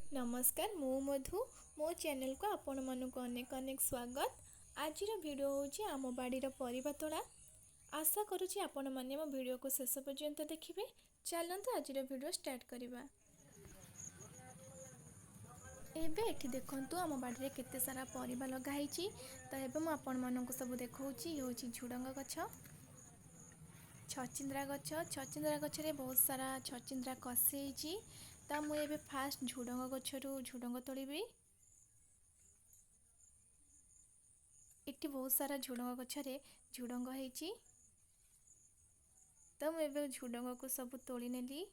ନମସ୍କାର, ମୁଁ ମଧୁ। ମୋ ଚ୍ୟାନେଲକୁ ଆପଣମାନଙ୍କୁ ଅନେକ ଅନେକ ସ୍ୱାଗତ। ଆଜିର ଭିଡ଼ିଓ ହେଉଛି ଆମ ବାଡ଼ିର ପରିବା ତୋଳା। ଆଶା କରୁଛି ଆପଣମାନେ ମୋ ଭିଡ଼ିଓକୁ ଶେଷ ପର୍ଯ୍ୟନ୍ତ ଦେଖିବେ। ଚାଲନ୍ତୁ, ଆଜିର ଭିଡ଼ିଓ ଷ୍ଟାର୍ଟ କରିବା। ଏବେ ଏଠି ଦେଖନ୍ତୁ, ଆମ ବାଡ଼ିରେ କେତେ ସାରା ପରିବା ଲଗା ହେଇଛି। ତ ଏବେ ମୁଁ ଆପଣମାନଙ୍କୁ ସବୁ ଦେଖାଉଛି। ଇଏ ହେଉଛି ଝୁଡ଼ଙ୍ଗ ଗଛ, ଛଚିନ୍ଦ୍ରା ଗଛ। ଛଚିନ୍ଦ୍ରା ଗଛରେ ବହୁତ ସାରା ଛଚିନ୍ଦ୍ରା କଷି ହେଇଛି। ତ ମୁଁ ଏବେ ଫାଷ୍ଟ ଝୁଡ଼ଙ୍ଗ ଗଛରୁ ଝୁଡ଼ଙ୍ଗ ତୋଳିବି। ଏଠି ବହୁତ ସାରା ଝୁଡ଼ଙ୍ଗ ଗଛରେ ଝୁଡ଼ଙ୍ଗ ହେଇଛି। ତ ମୁଁ ଏବେ ଝୁଡ଼ଙ୍ଗକୁ ସବୁ ତୋଳି ନେଲି।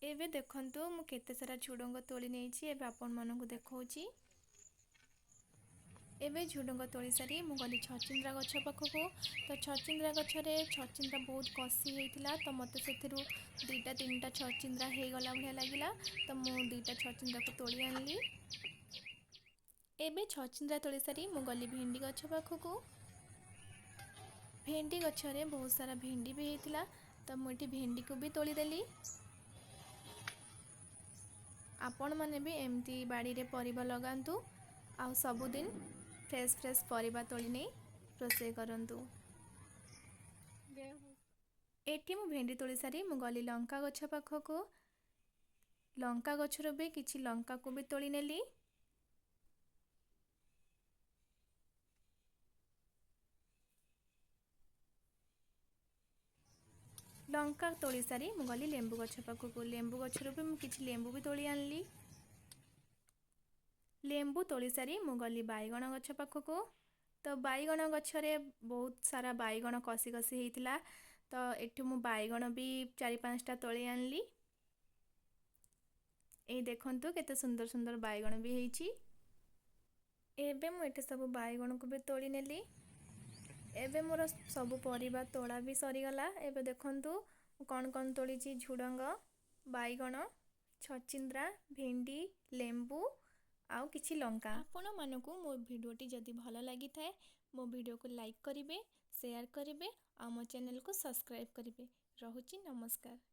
ଏବେ ଦେଖନ୍ତୁ, ମୁଁ କେତେ ସାରା ଝୁଡ଼ଙ୍ଗ ତୋଳି ନେଇଛି, ଏବେ ଆପଣମାନଙ୍କୁ ଦେଖାଉଛି। ଏବେ ଝୁଡ଼ଙ୍ଗ ତୋଳି ସାରି ମୁଁ ଗଲି ଛଚିନ୍ଦ୍ରା ଗଛ ପାଖକୁ। ତ ଛଚିନ୍ଦ୍ରା ଗଛରେ ଛଚିନ୍ଦ୍ରା ବହୁତ କଷି ହେଇଥିଲା। ତ ମୋତେ ସେଥିରୁ 2ଟା 3ଟା ଛଚିନ୍ଦ୍ରା ହେଇଗଲା ଭଳିଆ ଲାଗିଲା। ତ ମୁଁ 2ଟା ଛଚିନ୍ଦ୍ରାକୁ ତୋଳି ଆଣିଲି। ଏବେ ଛଚିନ୍ଦ୍ରା ତୋଳି ସାରି ମୁଁ ଗଲି ଭେଣ୍ଡି ଗଛ ପାଖକୁ। ଭେଣ୍ଡି ଗଛରେ ବହୁତ ସାରା ଭେଣ୍ଡି ବି ହେଇଥିଲା। ତ ମୁଁ ଏଠି ଭେଣ୍ଡିକୁ ବି ତୋଳିଦେଲି। ଆପଣମାନେ ବି ଏମିତି ବାଡ଼ିରେ ପରିବା ଲଗାନ୍ତୁ ଆଉ ସବୁଦିନ ଫ୍ରେଶ୍ ଫ୍ରେଶ୍ ପରିବା ତୋଳି ନେଇ ରୋଷେଇ କରନ୍ତୁ। ଏଠି ମୁଁ ଭେଣ୍ଡି ତୋଳି ସାରି ମୁଁ ଗଲି ଲଙ୍କା ଗଛ ପାଖକୁ। ଲଙ୍କା ଗଛରୁ ବି କିଛି ଲଙ୍କାକୁ ବି ତୋଳି ନେଲି। ଲଙ୍କା ତୋଳି ସାରି ମୁଁ ଗଲି ଲେମ୍ବୁ ଗଛ ପାଖକୁ। ଲେମ୍ବୁ ଗଛରୁ ବି ମୁଁ କିଛି ଲେମ୍ବୁ ବି ତୋଳି ଆଣିଲି। ଲେମ୍ବୁ ତୋଳି ସାରି ମୁଁ ଗଲି ବାଇଗଣ ଗଛ ପାଖକୁ। ତ ବାଇଗଣ ଗଛରେ ବହୁତ ସାରା ବାଇଗଣ କଷି କଷି ହେଇଥିଲା। ତ ଏଠୁ ମୁଁ ବାଇଗଣ ବି 4 5ଟା ତୋଳି ଆଣିଲି। ଏଇ ଦେଖନ୍ତୁ, କେତେ ସୁନ୍ଦର ସୁନ୍ଦର ବାଇଗଣ ବି ହେଇଛି। ଏବେ ମୁଁ ଏଠି ସବୁ ବାଇଗଣକୁ ବି ତୋଳି ନେଲି। ଏବେ ମୋର ସବୁ ପରିବା ତୋଳା ବି ସରିଗଲା। ଏବେ ଦେଖନ୍ତୁ କ'ଣ କ'ଣ ତୋଳିଛି: ଝୁଡ଼ଙ୍ଗ, ବାଇଗଣ, ଛଚିନ୍ଦ୍ରା, ଭେଣ୍ଡି, ଲେମ୍ବୁ ଆଉ କିଛି ଲଙ୍କା। ଆପଣମାନଙ୍କୁ ମୋ ଭିଡ଼ିଓଟି ଯଦି ଭଲ ଲାଗିଥାଏ, ମୋ ଭିଡ଼ିଓକୁ ଲାଇକ୍ କରିବେ, ସେୟାର କରିବେ ଆଉ ମୋ ଚ୍ୟାନେଲକୁ ସବସ୍କ୍ରାଇବ୍ କରିବେ। ରହୁଛି, ନମସ୍କାର।